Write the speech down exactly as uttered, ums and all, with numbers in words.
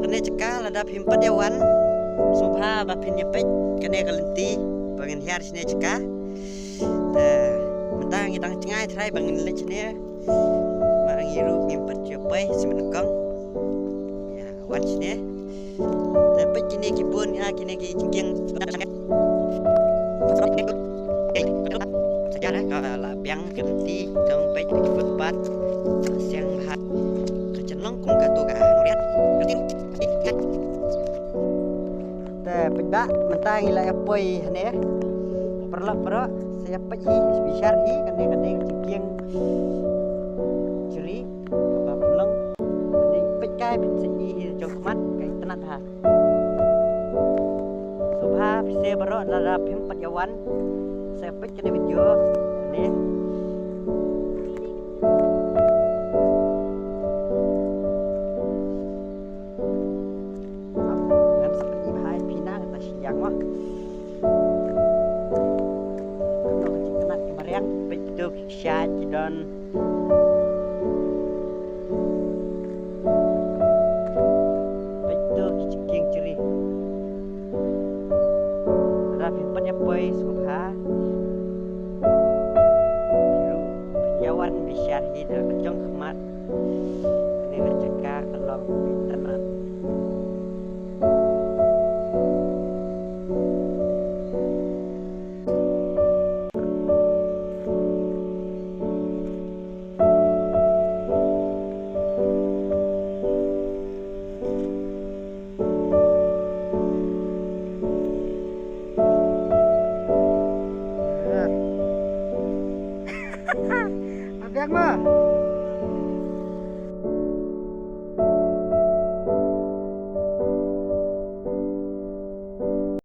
Kane jaka lada phim pat ïa wan, sngewbha ba phin ïa peit kane ka lynti ba ngin hiar shane jaka. Te mynta ngi dang jngai trai ba ngin leit shane. Ma ngi ruh ngim pat ïa poi sha nyngkong. Ïa, wan shane. Te peit kine ki bun ha kine ki jingkieng. Saja lah ka la biang kenti dong peit ki footpath. Siang bha. Ka jyllong kum kato ka noriat. Te peit ba mynta ngi la ïa poi hane. Paralok paralok, sa ïa peit hi, bishar hi, kane kane ka jingkieng jri, kaba pynlong. Kane peit kai, peit sa i hi jong khmat, ka internet ha. Sngewbha phi sngewbha baroh lada phim pat ïa wan. Sa ïa peit kane video ne. Ngan sa peit i bha ïa phi na kata shiliang mo. Kata ka jingkynat ka mariang, peit kito ki kshaid ki don. Peit to ki jingkieng jri. Lada phi pat ïa poi sngewbha. Phi ruh phin ïa wan bishar hi da ka jong khmat. Kane ka jaka ka long internet. Abiang ma.